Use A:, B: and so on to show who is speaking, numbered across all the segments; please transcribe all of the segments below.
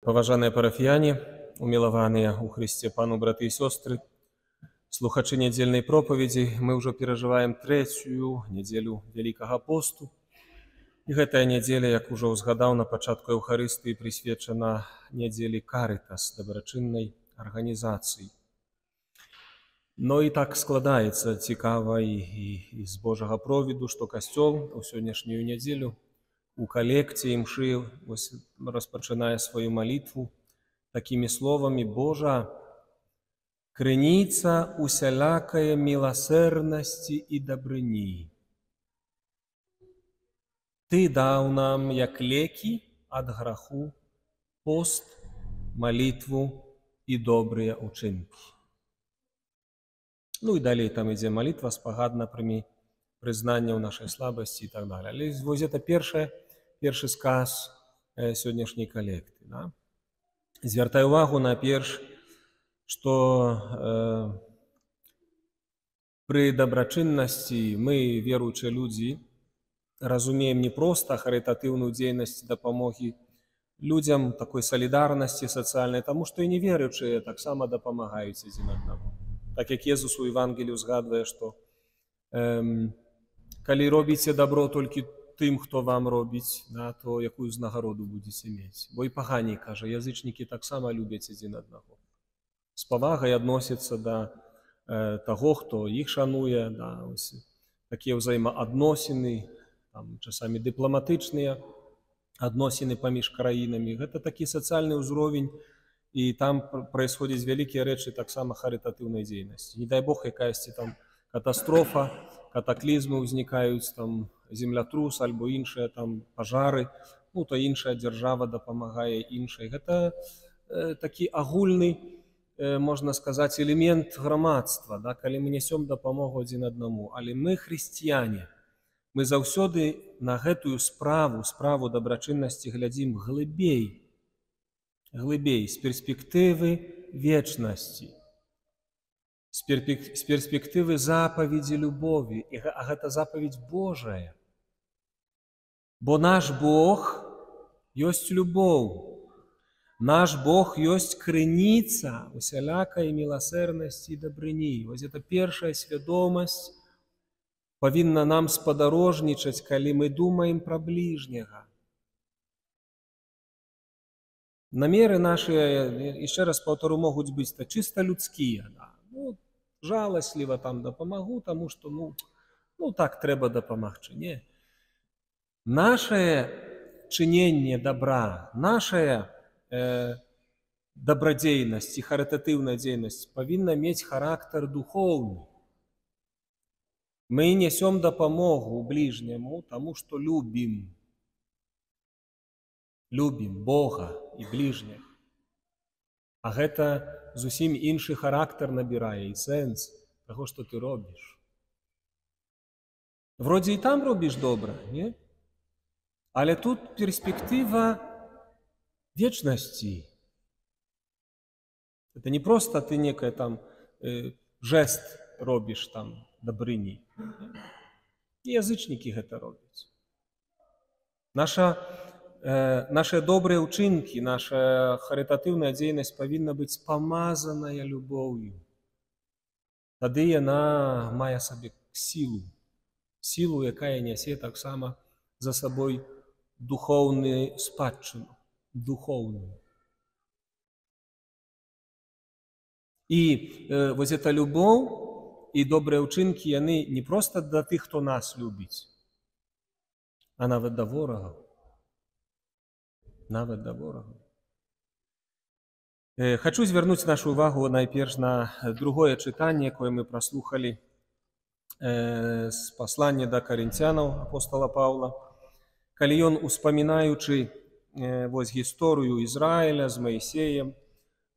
A: Паважаныя парафіяне, умілаваныя ў Хрысце Пану браты і сёстры, слухачы нядзельнай пропаведзі, мы ўжо перажываем трэцюю нядзелю Вялікага посту. І гэтая нядзеля, як ужо ўзгадаў на пачатку Эўхарыстыі, прысвечана нядзелі Карытас, дабрачыннай арганізацыі. Но і так складаецца цікава і з Божага провіду, што касцёл у сённяшнюю нядзелю у калекце імшы вось распачынае сваю малітву такімі словамі: «Божа, крыніца усялякае міласэрнасці і дабрыні. Ты даў нам, як лекі ад граху, пост, малітву і добрыя ўчынкі». Ну і далей там ідзе малітва: «Спагадна прымі прызнанне ў нашай слабасці» і так далее. Але вось это першы сказ сённяшняй калекты. Да? Звяртаю увагу найперш, што пры дабрачыннасці мы, веруючыя людзі, разумеем не проста харытатыўную дзейнасць дапамогі людзям, такой салідарнасці сацыяльнай, таму што і неверуючыя таксама дапамагаюць адзін аднаму. Так як Езус у Евангелію згадвае, што калі робіце дабро толькі тым, хто вам робіць, да, то якую ўзнагароду будзеце мець? Бо і пагані, кажа, язычнікі таксама любяць адзін аднаго. З павагай адносяцца да таго, хто іх шануе, да, ось, такія ўзаемаадносіны, там, часамі дыпламатычныя адносіны паміж краінамі. Гэта такі сацыяльны ўзровень, і там происходят вялікія рэчы таксама харытатыўнай дзейнасці. Не дай Бог, якаясьці там катастрофа, катаклізмы ўзнікаюць, там землятрус альбо іншыя там пажары, ну то іншая дзяржава дапамагае іншай. Гэта такі агульны, можна сказаць, элемент грамадства, да, калі мы несём дапамогу адзін аднаму. Але мы, хрысціяне, мы заўсёды на гэтую справу, справу дабрачыннасці, глядзім глыбей, глыбей, з перспектывы вечнасці, з перспектывы запаведзі любові, а гэта запаведзь Божая. Бо наш Бог ёсць любоў. Наш Бог ёсць крыніца усялякай міласэрнасці і дабрыні. Вось это першая свядомасць павінна нам спадарожнічаць, калі мы думаем пра бліжняга. Намеры нашы, яшчэ раз паўтару, могуць быць та чыста людскія. Да. Ну, жаласліва там дапамагу, таму што ну так трэба дапамагчы. Не. Нашае чыненне добра, нашая дабрадзейнасць і харытатыўная дзейнасць павінна мець характар духоўны. Мы несём дапамогу бліжняму, таму што любім. Любім Бога і бліжніх. А гэта зусім іншы характар набірае і сэнс таго, што ты робіш. Вроде і там робіш добра, не? Але тут перспектыва вечнасці. Это не просто ты некое там жест робіш там дабрыні. І язычнікі гэта робяць. Нашы добрыя ўчынкі, наша харытатыўная дзейнасць павінна быць памазаная любоўю. Тады яна мае сабе сілу, сілу, якая нясе таксама за сабой духоўную спадчыну, духоўную. І вось эта любоў і добрыя ўчынкі, яны не проста да тых, хто нас любіць, а нават да ворагаў. Нават да ворагаў. Хачу звярнуць нашу увагу найперш на другое чытанне, якое мы праслухалі з паслання да карынцянаў апостала Паўла, калі ён, успамінаючы вось гісторыю Ізраіля з Маісеем,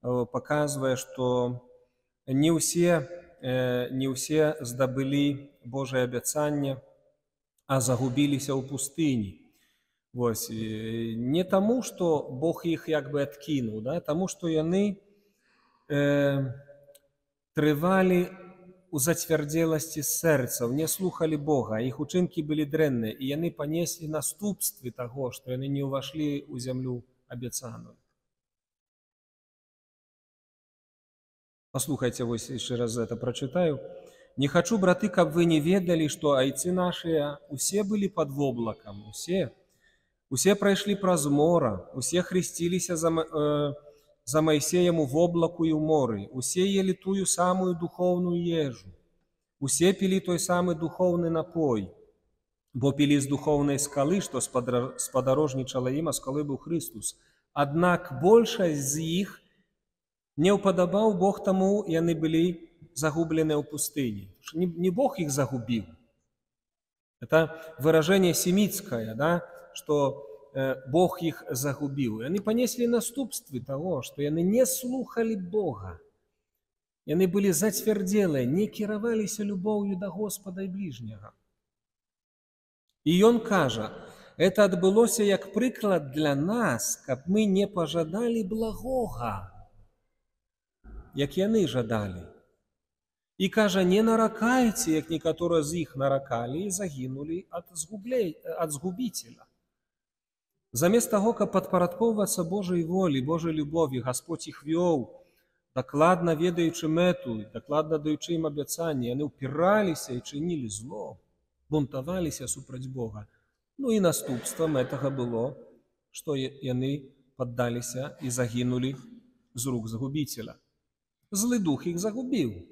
A: паказвае, што не ўсе здабылі Божае абяцанне, а загубіліся ў пустыні. Вось, не таму, што Бог іх як бы адкінуў, да, таму, што яны трывалі у зацвярдзеласці сэрцаў, не слухалі Бога, іх учынкі былі дрэнныя, і яны панеслі наступствы таго, што яны не ўвайшлі ў зямлю абяцаную. Паслухайце, вось яшчэ раз это прачытаю. «Не хачу, браты, каб вы не ведалі, што айцы нашыя усе былі пад воблакам, усе прайшлі праз мора, усе хрысціліся за Майсеем у воблаку і ў моры, усе елі тую самую духоўную ежу, усе пілі той самы духоўны напой, бо пілі з духоўнай скалы, што спадарожнічала ім, а скалой быў Хрыстус. Аднак большасць з іх не ўпадабаў Бог, таму яны былі загублены ў пустыні». Не Бог іх загубіў. Это выражение семитское, да, что Бог іх загубіў. Яны панеслі наступствы таго, што яны не слухалі Бога. Яны былі зацвярдзелыя, не кіраваліся любоўю да Господа і бліжняга. І ён кажа, это адбылося як прыклад для нас, каб мы не пажадалі благога, як яны жадалі. І кажа, не наракайце, як некаторыя з іх наракалі і загінулі ад згубіцеля. Замест таго, каб падпарадкоўвацца Божай волі, Божай любові, Господь іх вёў, дакладна ведаючы мэту, дакладна даючы ім абяцанні, яны ўпіраліся і чынілі зло, бунтаваліся супраць Бога. Ну і наступствам гэтага было, што яны паддаліся і загінулі з рук загубіцеля. Злы дух іх загубіў.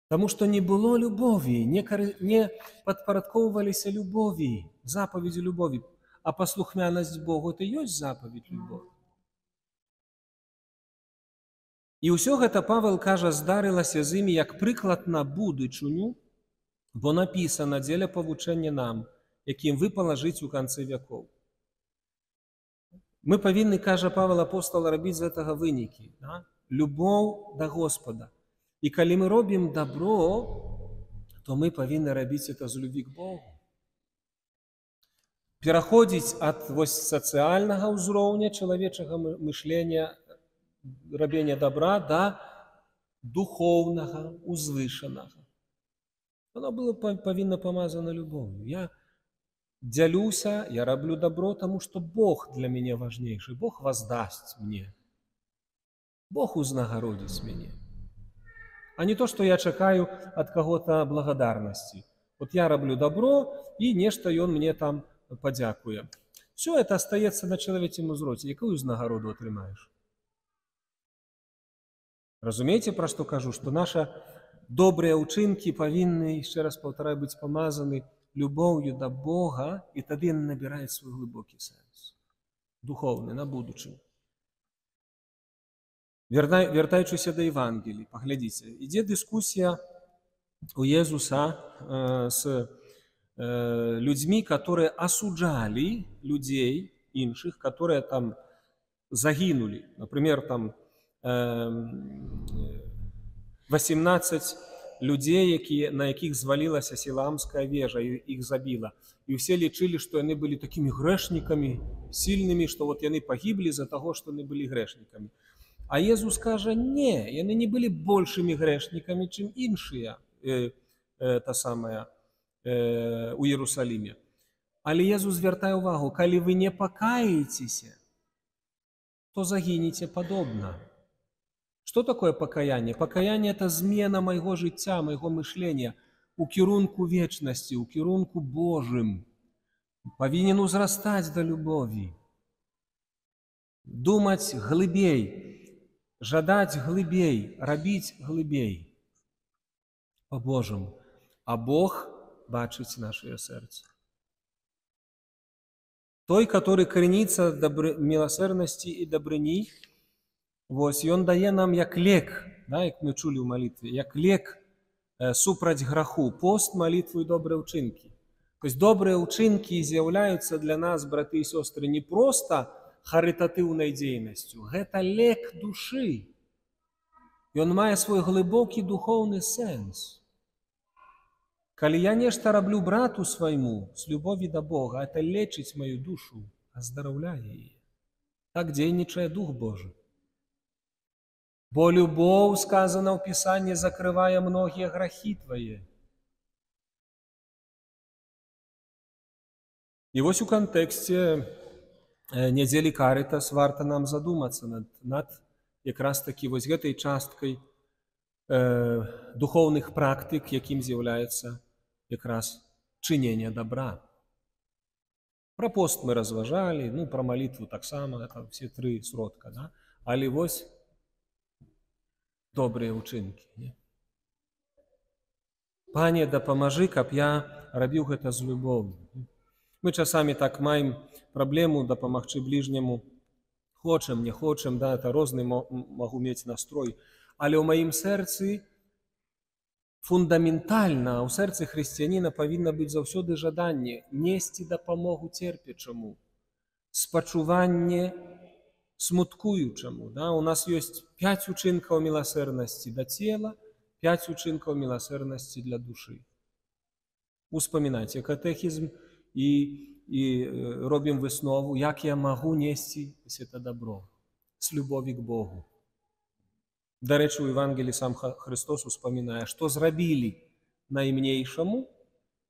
A: Таму што не было любові, не падпарадкоўваліся любові, запаведзі любові. А паслухмянасць Богу – это ёсць запаведь любові. І ўсё гэта, Павел кажа, здарылася з імі як прыклад на будучыню, бо напісана дзеля павучэння нам, якім выпала жыць у канцы вякоў. Мы павінны, кажа Павел апостал, рабіць з гэтага вынікі. Да? Любоў да Господа. І калі мы робім дабро, то мы павінны рабіць это з любві к Богу. Пераходзіць ад вось сацыяльнага ўзроўня чалавечага мышлення, рабення добра да духоўнага, узвышанага. Оно было павінна памазана любоўю. Я дзялюся, я раблю добро, таму што Бог для мяне важнейшы. Бог воздасць мне. Бог узнагародзіць мяне. А не то, што я чакаю ад каго-то благодарнасці. Вот я раблю добро, і нешта ён мне там падзякуе. Всё это остается на чалавечым узроце. Якую ўзнагароду атрымаеш? Разумееце, пра што кажу? Што наша добрыя ўчынкі павінны, яшчэ раз паўтараю, быць памазаны любоўю да Бога, і тады яны набіраюць свой глыбокі сэнс. Духоўны, на будучыню. Вяртаючыся да Евангелій, паглядзіце, ідзе дыскусія у Езуса з людзьмі, которые асуджалі людзей іншых, которые там загінулі. Например, там 18 людзей, на якіх звалілася Сілаамская вежа і іх забіла. І ўсе лічылі, што яны былі такімі грэшнікамі сильнымі, што вот яны пагіблі з-за таго, што яны былі грэшнікамі. А Езус кажа, не, яны не былі большымі грэшнікамі, чым іншыя, та самая, у Иерусалиме. Але Езус звяртае ўвагу, калі вы не пакаецеся, то загінеце падобна. Што такое пакаянне? Пакаянне – это змена майго жыцця, майго мышлення у кірунку вечнасці, у кірунку Божым. Павінен узрастаць да любові, думаць глыбей, жадаць глыбей, рабіць глыбей по-божаму. А Бог бачыць нашае сэрца. Той, который крыніца міласэрнасці і дабрыні, вось, ён дае нам як лек, да, як мы чулі ў малітве, як лек супраць граху, пост, малітву і добрыя ўчынкі. То есть добрыя ўчынкі з'яўляюцца для нас, браты і сёстры, не проста харытатыўнай дзейнасцю. Гэта лек душы. Ён мае свой глыбокі духоўны сэнс. Калі я нешта раблю брату свайму з любові да Бога, это лечыць маю душу, аздараўляе яе. Так дзейнічае Дух Божы. Бо любоў, сказана ў Пісанні, закрывае многія грахі твае. І вось у кантэксце нядзелі Карытас варта нам задумацца над якраз такі вось гэтай часткай духоўных практык, якім з'яўляецца якраз чыненне добра. Пра пост мы разважалі, ну, пра малітву таксама, это все тры сродка, да? Але вось добрыя ўчынкі. Не? Пане, дапамажы, каб я рабіў гэта з любоўю. Мы часамі так маем праблему дапамагчы бліжняму. Хочам, не хочам, да, это розны магу мець настрой. Але ў маім сэрцы фундаментальна, у сэрцы хрысціяніна павінна быць заўсёды жаданне несці дапамогу церпячаму, спачуванне смуткуючаму. Да? У нас ёсць пяць учынкаў міласэрнасці да цела, пяць учынкаў міласэрнасці для душы. Успамінайце катэхізм і робім выснову, як я магу несці это добро з любові к Богу. Дарэчы, у Евангелі сам Хрыстос успамінае, што зрабілі наймнейшаму,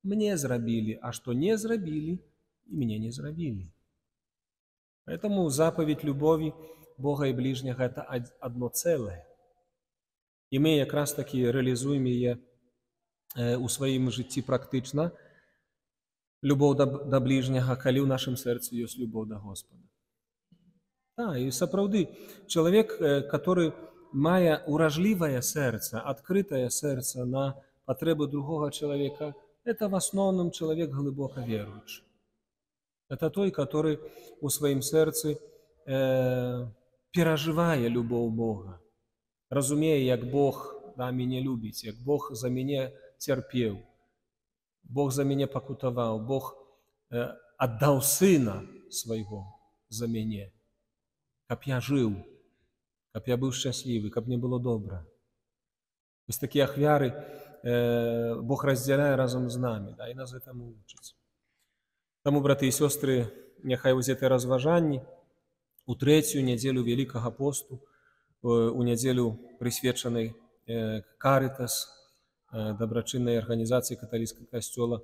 A: мне зрабілі, а што не зрабілі, і мне не зрабілі. Поэтому заповедь любові Бога і ближняга – это одно целое. І мы якраз таки рэалізуем яе у сваім жыцці практычна, любоў да бліжняга, калі ў нашым сэрцы ёсць любоў да Господа. Да, і сапраўды, чалавек, который мае уражлівае сэрца, адкрытае сэрца на патрэбы другога чалавека, это в асноўным чалавек глыбока веруючы. Это той, который у сваім сэрцы перажывае любоў Бога, разумее, як Бог, да, мяне любіць, як Бог за мяне цярпеў, Бог за мяне пакутаваў, Бог аддаў сына свайго за мяне, каб я жыў, каб я быў шчаслівы, каб мне было добра. Вось такія ахвяры Бог раздзяляе разам з намі, да, і нас гэтаму вучыць. Таму, браты і сёстры, няхай вось гэтыя разважанні у трэцюю нядзелю Вялікага посту, у нядзелю, прысвечанай Карытас, дабрачыннай арганізацыі каталіцкага касцёла,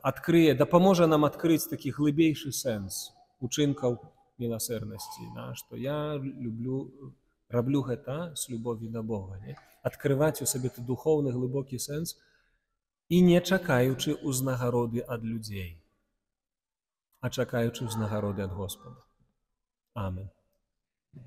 A: адкрые, дапаможа нам адкрыць такі глыбейшы сэнс учынкаў міласэрнасці, да, што я люблю, раблю гэта з любові да Бога, не? Адкрываць у сабе той духоўны глыбокі сэнс і не чакаючы ўзнагароды ад людзей, а чакаючы ўзнагароды ад Господа. Амен.